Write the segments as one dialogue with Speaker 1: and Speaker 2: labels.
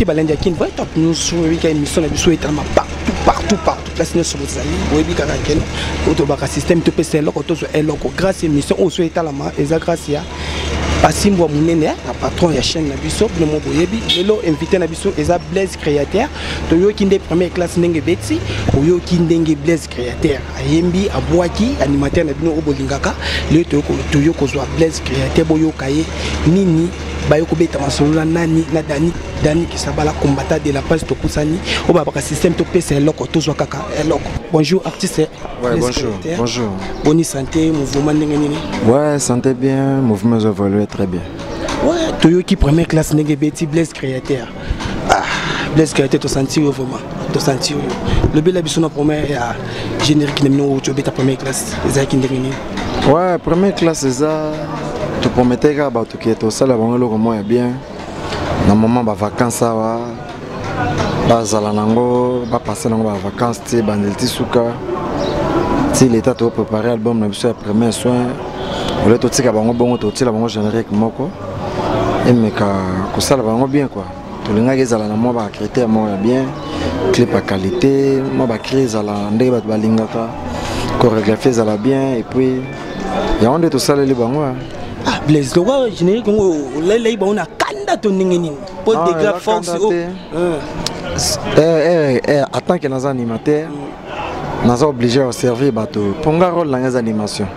Speaker 1: Mbote balandi ya Kin Vrai Top News, oyebi kaka émission na biso etalama partout partout partout place nyonso bozali, oyebi kaka keno oyo tobaka système topesa eloko tozwa eloko grâce émission oyo so etalama eza grâce ya basimbwa monene na patron ya chaîne na biso. Bino mo boyebi, lelo invité na biso eza Blaise Créateur. Toyoki nde première classe ndenge ebeti, oyoki ndenge Blaise Créateur ayembi, abwaki animateur na bino oyo bolingaka. Lelo toyo kozwa Blaise Créateur, boyoka ye nini baye kobeta masolo na nani, na Dani, Dani Kisabala, combattant de la presse. Topusani oyo babaka système topesa eloko tozwa kaka eloko. Bonjour artiste.
Speaker 2: Ouais, bonjour. Bonjour.
Speaker 1: Boni santé, mouvement ndenge nini?
Speaker 2: Ouais, santé bien, mouvement évolue très bien.
Speaker 1: Ouais, toyoki première classe ndenge ebeti. Blaise Créateur. Ah, Blaise Créateur, tosanti oyo vraiment. Tosanti oyo. Lobela biso na première ya générique na bino oyo tobeta première classe ezalaki ndenge nini?
Speaker 2: Ouais, première classe eza topromettait kaka bato ke tosala bango eloko moko ya bien na moment bavacance awa, bazala nango, bapase nango bavacance ti ebandeli ti suka, ti leta toprépare album na biso ya premier soin. Ole totika bango bongo, totiela bango générique moko emeka kosala bango bien quoi. Tolingaki ezala na mwa bacritère moko ya bien, clip ya qualité, mwa bacri ezala ndenge bato balingaka, chorégraphie ezala bien, et puis yango nde tosaleli bango.
Speaker 1: Ah Blaise, lokwa générique yango olelei bango na kanda to ndenge nini? Po degré force
Speaker 2: o en tant que naza animateur, naza obligé ya koservir bato mpo nga rôle nanga eza animation.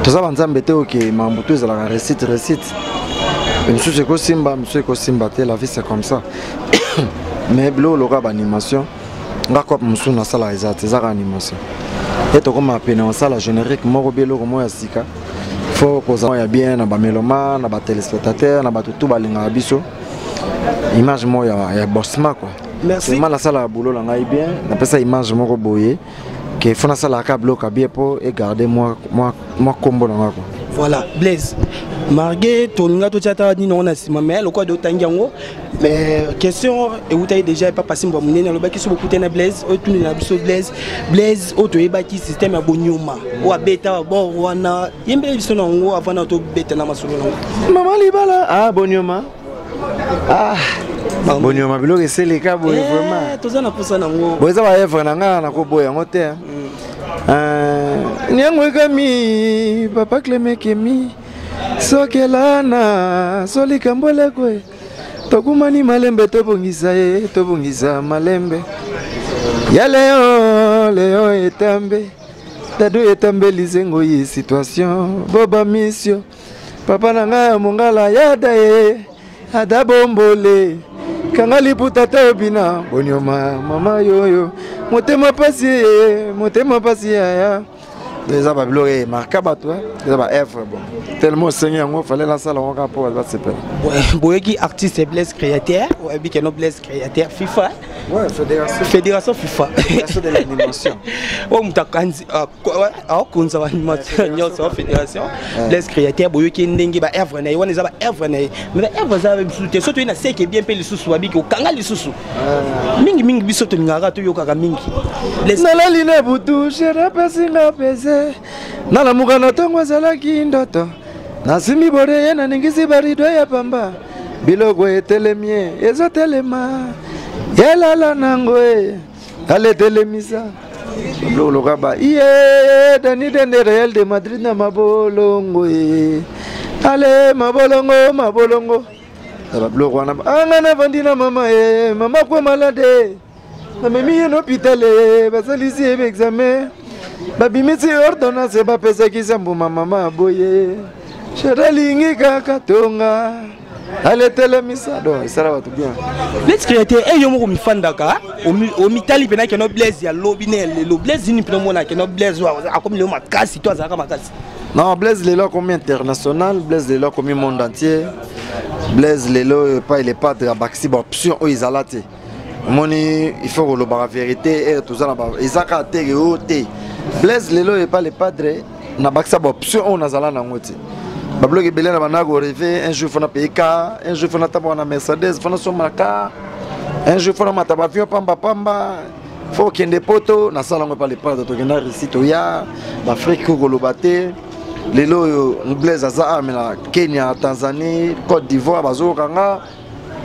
Speaker 2: Toza banzambe te, oke makambo to ezalaka réussite réussite, misusu ekosimba, misusu ekosimba te. La vie, c'est comme ça. Mais biloko lokola baanimation, nga cope mosusu nasalaka eza te, ezaka animation. E tokóma pene kosala générique moko bi eloko moko ya sika, faut kozala ya bien na bamélomane, na batéléspectateur, na bato tu balingaka biso, image moko ya bosma quoi.
Speaker 1: Merci.
Speaker 2: Ma nasalaka boulot na ngai bien, napesa image moko boye ke faut nasalaka biloko ya bien mpo egarde mwa kombo na nga quoi.
Speaker 1: Voilà Blaise, malgré tolinga totia ata nini yango na nsima, mais lokola de otangi yango, mais question eutaki déjà epa Pasimbwa monene, alobaki so bokutani na Blaise oyo tuneli na biso Blaise, Blaise oyo toyebaki système ya bonyoma oyo abeta bor wana, yembeli biso na yango avant na tobeta na masolo nango.
Speaker 2: Mama libala, ah bonyoma, ah bonyoma, biloko eseleka boye vraiment.
Speaker 1: Toza na posa nango.
Speaker 2: Bo eza baevre na ngai, nakoboya yango te. Niango ekami papa Clemekemi sokelana so likambo eleko tokumani malembe, tobongisa ye, tobongisa malembe ya leo leo etambe dadu etambe lizengo ye situation boba misio papa na ngai ya mongala yada ye ada bombole kanga liputa te obina bonyoma mama yoyo motema pasi ye motema pasi yaya. Eza babiloko emarka bato, eza baevre. Bon, tellement osengi yango, fale nasala yango kaka mpo bato basepela.
Speaker 1: Boyoki artiste Blaise Créateur, oyebi keno Blaise Créateur FIFA.
Speaker 2: Ouais, fédération.
Speaker 1: Fédération FIFA.
Speaker 2: Fédération de l'animation.
Speaker 1: Oyo moto akonza baanimation nyonso ya fédération, Blaise Créateur. Boyoki ndenge baevre na ye wana, eza baevre na ye, mais baevre eza lisusu te. So toye na seke bien mpe lisusu babiki okanga lisusu mingimingi, biso tolingaka toyokaka mingi.
Speaker 2: Nalali na butu, chéri apesinga pese, nalamuka na ntongo ezalaki ndoto, nasimbi boreye, naningisi barido ya pamba, biloko etelemi ye, ezotelema elala nango e aletelemisa biloko loka ba iye Dani Dende Real de Madrid na mabolongo e ale mabolongo mabolongo na babiloko wana. Anga navandi na mama e mama kwe malade, namemi ye na hôpital e basalisi ye baexamen, babimisi ordonnance, bapesaki mbuma, mama boye chéri alingi kaka tonga aletelemisa. Donc esala bato bien.
Speaker 1: Blaise Créateur, e yo moko mifandaka, omitali mpena keno Blaise ya lobi na ya lelo, Blaise nini mpena omona keno Blaise akomi lelo makasi to azalaka makasi?
Speaker 2: Non, Blaise lelo akomi international, Blaise lelo akomi monde entier. Blaise lelo epai le padre abakisi baoption oyo ezala te. Omoni, il faut kolobaka vérité ere toza na eza kaka te oyo te. Blaise lelo epai le padre nabakisa baoption oyo nazala nango te, babiloko ebele na bandaka korêver. Un jour faut na paye car, un jour faut natamboka na Mercedes, faut nasomba car, un jour faut namata bavion pamba pamba, faut okende poto. Nasala yango epa le padre, tokenda Russie, toya baafrike, koloba te. Lelo oyo Blaise aza ame na Kenya, Tanzanie, Côte d'Ivoire, bazokanga.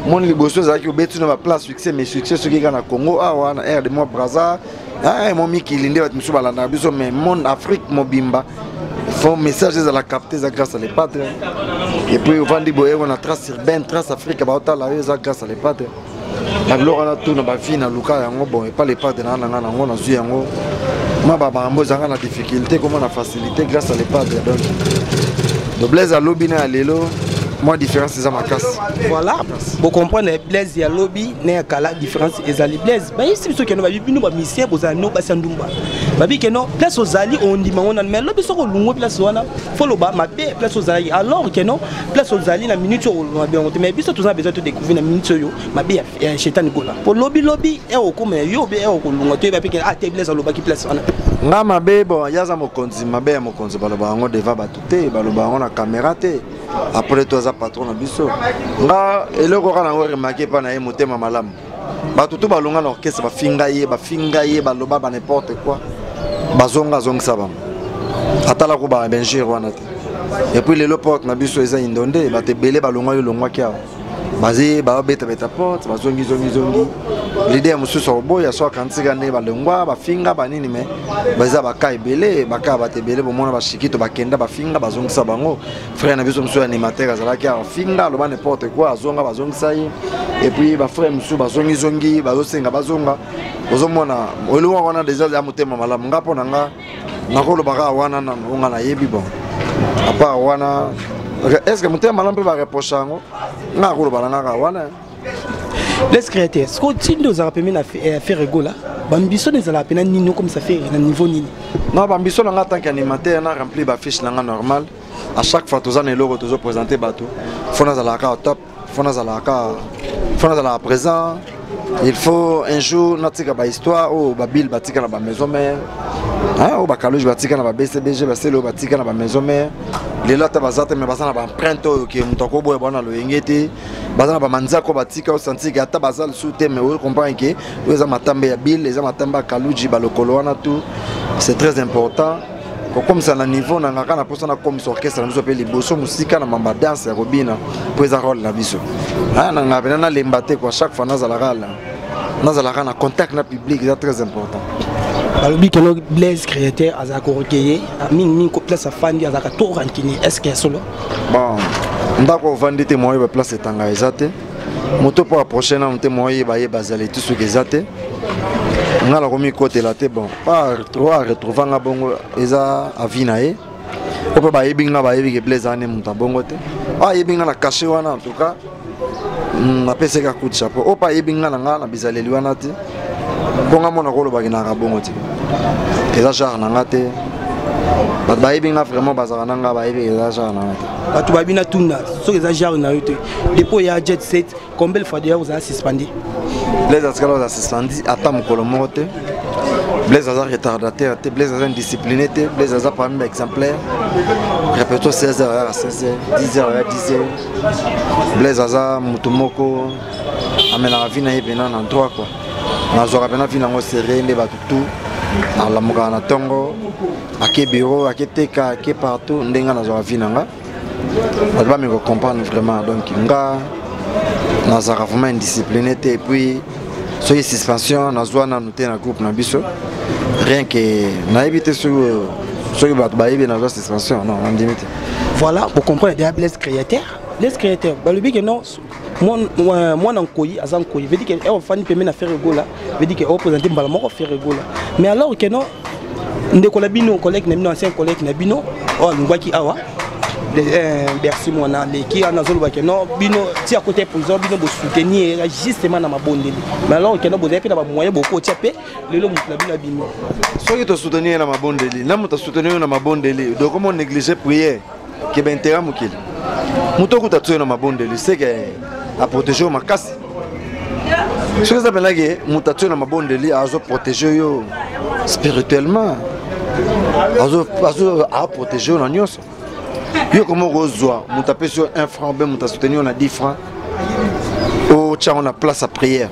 Speaker 2: Moni liboso ezalaki obeti na baplace succès, mais succès soki kaka na Congo awa na rd mwa Braza, mwa mikili nde bato mosusu balandaka biso, mais monde Afrique mobimba fo message ezala capté, eza grâce à Le Padre. Et puis ovandi boyeko na Trace Urbaine, Trace Afrique, baotala yo, eza grâce à Le Padre. Na biloko wana tu na bavie na luka yango, bon, epa Le Padre na nanga nango nazwi yango, mwa bamakambo ezanga na difficulté koma na facilité grâce à Le Padre. Donc do Blaise alobi na ya lelo, mwa différence eza makasi.
Speaker 1: Voilà, bocomprendre Blaise ya lobi na ya kala, différence ezali. Blaise, bayebisi biso keno babi bino bamusicien bozala no basi ya ndumba, babi keno place ozali ondima ngo nanu, mais lobi soki olungwe place wana, fo loba mabe place ozalaki, alors keno place ozali na minute oyo oloba mabe yango te. Mais biso toza na besoin todécouvrir na minute oyo mabe ya Shetani Gola, po lobi lobi e okoma ya yo be e okolunga, toyeba mpe keno te Blaise alobaki place wana.
Speaker 2: Nga mabe, bon, ye aza mokonzi, mabe ya mokonzi baloba yango devant bato te, baloba yango na caméra te. Après to aza patron na biso. Nga eloko kaka nango remarquer epa na ye, motema malamu. Bato to balonga na orchestre, bafinga ye, bafinga ye, baloba ba n'importe quoi, bazonga, azongisa bango, atalako ba benjure wana te. Et puis lelo porte na biso eza indonde, bato ebele balongwaki, olongwaki awa, baze babetabeta porte, bazongizongizongi. Leader mosusu akoboya so akantisika ndenge balongwa, bafinga banini, me baza baka ebele, baka bato ebele. Bomona bashikito bakenda, bafinga, bazongisa bango. Frère na biso mosusu animateur azalaki afinga, aloba n'importe quoi, azonga, bazongisa ye. Et puis bafrère mosusu bazongizongi, bazosenga bazonga. Ozomona eloko wana déjà ya motema malamu. Nga mpo na nga nakoloba kaka wana nano nga nayebi. Bon, à part wana, est ce que motema malamu mpe bareproche yango? Nga nakoloba na nga kaka wana.
Speaker 1: Les créateurs, siko tindi ozalaka pembe na Ferre Gola, bambiso na ezalaka mpena nini? Okomisa Ferre na niveau nini?
Speaker 2: Non, bambiso na nga tant qu'animateur, na remplir bafiche na nga normal. À chaque fois toza na eloko tozoprésente bato, fo nazalaka kaka top, fo nazalaka, fo nazalaka présent. Il faut un jour natika bahistoire oyo babile batika na bamaison mère, oyo bakaloge batika na babcbg, basele oyo batika na bamaison mère. Lelo ata baza te, me baza na baempreinte oyo ke moto akoboya bana loyenge te. Baza na bamanzako batika, osanti ke ata baza lisusu te, mais ocomprendre ke oyo eza matambe ya bile, eza matambe ya Kaluji, balokolo wana tout. C'est très important kokomisa na niveau na nga kaka na mposa nakomisa orchestre na biso mpe liboso mosika na mamba danse ya kobina, mpo eza role na biso. Na nga pena nalemba te quoi, chaque fois nazalaka nazalaka na contact na public, eza très important.
Speaker 1: Balobi keno Blaise Créateur azalaka orgueilleux mingimingi, place afandi azalaka trop rancunier. Est ce que ya solo?
Speaker 2: Bon, ndako ovandi te, moyeba place etanga eza te. Moto mpo approche nanu te, moyeba ye bazali ti soki eza te. Nga nakomi kotela te. Bon, trop aretrouva nga bongo, eza avis na ye. Po mpe bayebi nga, bayebi ke Blaise ane moto abongo te. Oyo ayebi nga na cachet wana, en tout cas napesaka coup de chapeau. Oyo mpe ayebi nga na nga na bizaleli wana te, mpo nga mona kolobaki naka bongo te, eza genre na nga te. Bato bayebi nga vraiment, bazalaka na nga, bayebi eza genre na nga te.
Speaker 1: Bato bayebi na tuna soki eza genre na yo te. Depuis ya Jet Set, combien de fois déjà ozala suspendu?
Speaker 2: Blaise atikala oza suspendu ata mokolo moko te. Blaise aza retardataire te, Blaise aza indiscipliné te. Blaise aza parmi baexemplaire. Répertoire 16 heures ayaka 16 heures, 10 heures aya 10 heures. Blaise aza motu moko amelaka vi na ye mpena na droit quoi. Nazwaka mpena vi nango sérieux nde bato tout. Alamukaka na ntongo, ake bureau, ake teka, ake partout. Ndenge nazwaka vi na nga, bato bameka comprendre vraiment. Donc nga nazalaka vraiment indiscipliné te. Et puis soki suspension nazwa nanu te na groupe na biso, rien que nayebi te soki bato bayebi nazwa suspension, non, nandimi te.
Speaker 1: Voilà, pour comprendre déjà Blaise Créateur, Blaise Créateur balobi ke non, mwana nkoyi aza nkoyi, veut dire que ofandi pembe na Ferre Gola, veut dire que oprésente mbala moko Ferre Gola. Mais alors que non, ndeko na bino, collègue na bino, ancien collègue na bino oyo alungwaki awa, Bercy Mwana leki wana, azoloba ke non, bino tia côté prison, bino bosoutenir justement na mabondeli, mais alors ke non, bozali mpe na bamoyen bokotia mpe lelo moto na bino abimi.
Speaker 2: Soki tosoutenir ye na mabondeli, na moto asoutenir yo na mabondeli, donc omo néglige prière ke baintérêt mokili. Moto okuta tio na mabondeli, seke aprotege yo makasi. Soki eza mpenza ke moto atio na mabondeli, azoprotege yo spirituellement, aprotege yo na nyonso. Yo komo kozwa moto apesi yo 1 franc, be moto asoutenir yo na 10 franc, otya yango na place ya prière.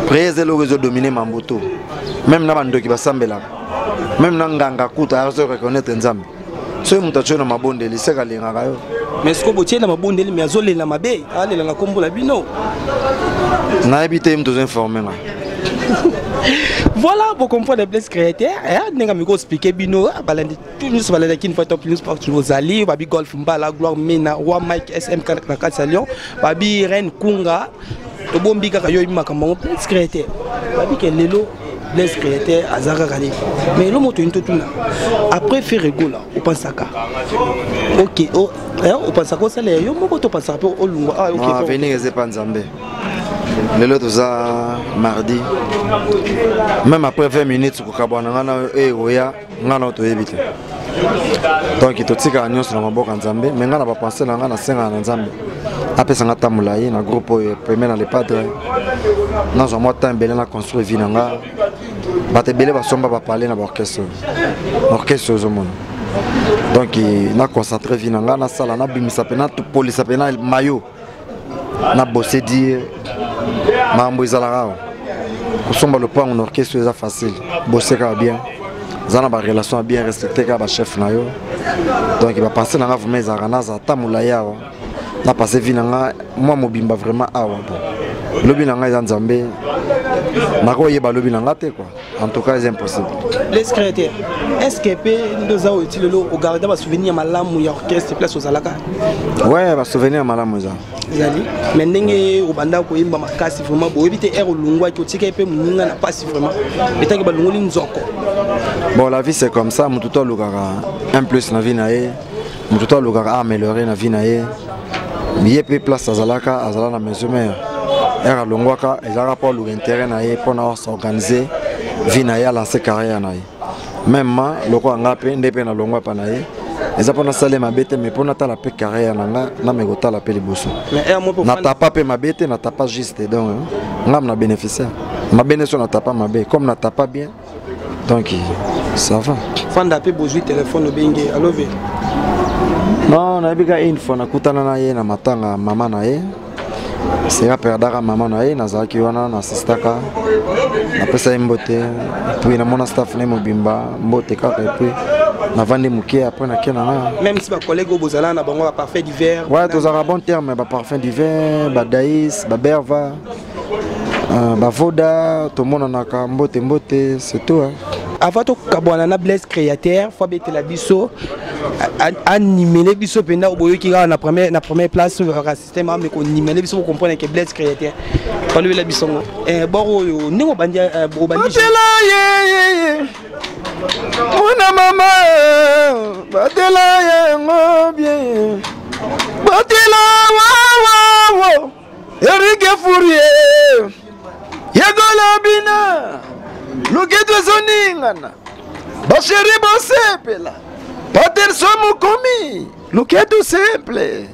Speaker 2: Prière eza eloko ezodomine mambo to même na bandoki basambelaka, même na nganga kuta azo reconnaître Nzambe. Soki moto atyo na mabondeli, seke alingaka yo.
Speaker 1: Mais sikoyo botie na mabondeli, mais azolela mabe, alela na nkombo na bino.
Speaker 2: Nayebi te, ye moto ozoinforme nga.
Speaker 1: Voilà, bocomprendre Blaise Créateur ndenge amiko expliquer bino. Balandi tout nyonso balandaki une fois top news partout bozali, babi Golf Mbala, Gloire Mena, Roi Mike SMK na kati ya Lyon, babi Reine Kunga, tobombi kaka yo oyebi makambo yango. Blaise Créateur, babi ke lelo Blaise Créateur aza kaka nini? Mais elo moto yini totuna, après Ferre Gola, opansaka ok, opansaka osala ya yo moko to opansaka mpe olungwa? Ah, ok.
Speaker 2: Non, avenir eza epa Nzambe. Lelo toza mardi, même après 20 minutes kokabwana nga na oyo oya nga na toyebi te. Donc totikaka nyonso na maboko ya Nzambe. Mais nga na bapense na nga, nasengaka na Nzambe apesa nga ta molai na groupe oyo premier na Le Padre, nazwa mwa temps ebele na construire vie na nga. Bato ebele basomba bapale na baorchestre oyo, orchestre ozomona. Donc na concentre vie na nga, nasala, nabimisa mpe napolisa mpe na mayo na bose dire makambo ezalaka awa. Kosomba lopango na orchestre eza facile, bose kaka bien, eza na barelation ya bien, respecte kaka bachef na yo. Donc bapense na nga vraiment ezalaka naza ata molai awa, na passe vie na nga mwa mobimba vraiment awa. Bon, lobi na nga eza Nzambe, nakoyeba lobi na nga te quoi. En tout cas eza impossible.
Speaker 1: Blaise Créateur, est ce que mpe nde oza oyo ti lelo ogarda basouvenir ya malamu ya orchestre place ozalaka?
Speaker 2: Ouais, basouvenir ya malamu eza.
Speaker 1: Ezali, mais ndenge obanda koyemba makasi vraiment, boyebi te ere olungwaki, otikaki mpe moninga na mpasi vraiment, etaki balongoli nzoko.
Speaker 2: Bon, la vie c'est comme ça. Motu to alukaka un plus na vie na ye, motu to alukaka aaméliorer na vie na ye. Ye mpe place azalaka, azala na maison mère, ere alongwaka ezalaka mpo aluka intérêt na ye, mpona s'organiser vie na ye, alance carrière na ye. Même ma lokola nga mpe nde mpe nalongwa pa na ye, eza mpo nasala mabe te, mais mpo natala mpe carrière na nga, nameka kotala mpe liboso. Natapa mpe mabe te, natapa juste. Donc nga na bénéficiaire mabe nyonso, natapa mabe comme natapa bien, donc ça va.
Speaker 1: Fanda mpe bozwi telefone, obenge alove?
Speaker 2: Non, nayebi ka une fois nakutana na ye na matanga mama na ye, seka perdaka mama na ye, nazalaki wana, nasistaka, napesa ye mbote, puis namona staff na ye mobimba, mbote kaka, et puis navandi moke, après nake na nga.
Speaker 1: Même si bacollègue oyo bozala na bango, baparfait d'hiver?
Speaker 2: Ouais, tozalaka bon terme, baparfum d'hiver, badaïs, baberva, bavoda, tomonanaka, mbote mbote, c'est tout, hein.
Speaker 1: Avant tokabwana na Blaise Créateur, fo abetela biso, animele biso mpenza. Boyoki kaka na première place kaka système ame konimele biso, bocomprendre ke Blaise Créateur balobela biso ngo bor oyo ndenge obandi obandi.
Speaker 2: Batela ye, mwana mama, batela yango bien, batela wawawo Erike Fourier yegola bina luketu ezoningana, basheri bosepela, Paterso mokomi luketu simple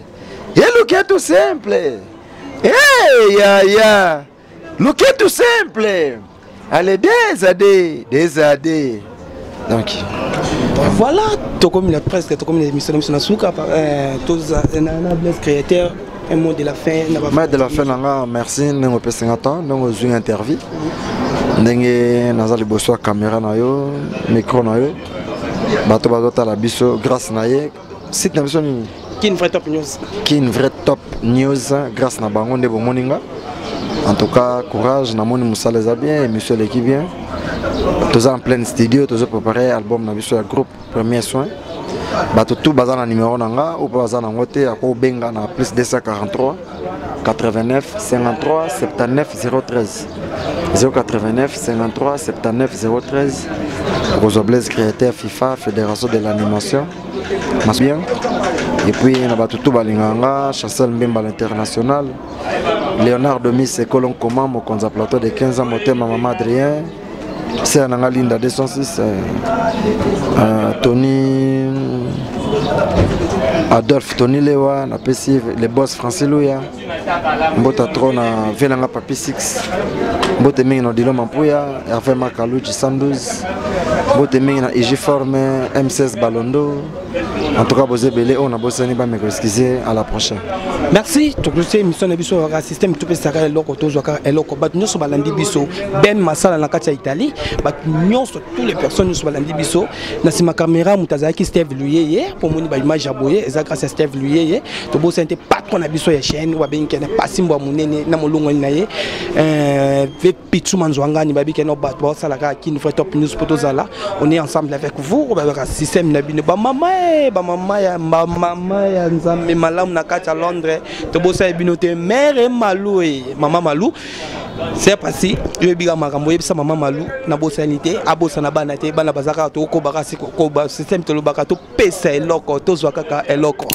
Speaker 2: ye, luketu simple. Hey, ya ya luketu simple, allez, des ade des ade donc.
Speaker 1: Voilà, tokomi na presque, tokomi na émission na biso na suka. Toza na Blaise Créateur, un mot de la fin na
Speaker 2: Mot de la fin na nga, merci ndenge opesinga temps, ndenge ozwi interview, ndenge naza liboso ya caméra na yo, micro na yo, bato bazotala biso grâce na ye, site na biso nini?
Speaker 1: Kin Vrai Top News.
Speaker 2: Kin Vrai Top News, grâce na bango nde bomoni nga. En tout cas courage, namoni mosala eza bien, émission eleki bien. Toza en pleine studio, tozo préparer album na biso ya groupe Premier Soin. Bato tout baza na numéro na nga ou mpe baza nango te, akobenga na plus 243 89 53 79 013, 089 53 79 013, okozwa Blaise Créateur, FIFA, Fédération de l'animation. Mas bien, et puis na bato tout balingaka nga, Chancel Mbemba l'international, Léonard Domis Ekolon Koma, mokonzi ya plateau de 15 ans, motema mama Adrien, ser na nga Linda 206, Tony Adolphe, Tony Lewa, napesi le boss Francis Luya mbota tro na vie na nga, Papi 6, mbote mingi na Odilo Mampuya, Hervé Makaluji 112, mbote mingi na Igiforme M16 Balondo. En tout cas boza ebele oyo nabosani, bameka excuse. À la prochaine.
Speaker 1: Merci. Toklusi émission na biso kaka système topesaka eloko, tozwaka eloko. Bato nyonso balandi biso, Ben Masala na kati ya Italie, bato nyonso, tous les personnes nyonso balandi biso. Na nsima caméra, moto azalaki Steve Luyeye. Mpo moni baimage ya boye, eza grâce ya Steve Luyeye. Tobosani te patron na biso ya chaîne oyo babengi kene Pasimbo ya monene na molongwani na ye ve Pitsuma Nzwangani. Babi kene bato baosalaka Kin Vrai Top News mpo tozala, on est ensemble avec vous. Babaka système na bino, bamama e bamama ya bamama ya Nzambe malamu na kati ya Londres. Tobosani bino te, mare Malu e mama Malu, c'est pasi oyebika makambo, oyebisa mama Malu nabosani te, abosana bana te. Bana baza kaka, tokobaka sikokoba système, tolobaka topesa eloko, tozwa kaka eloko.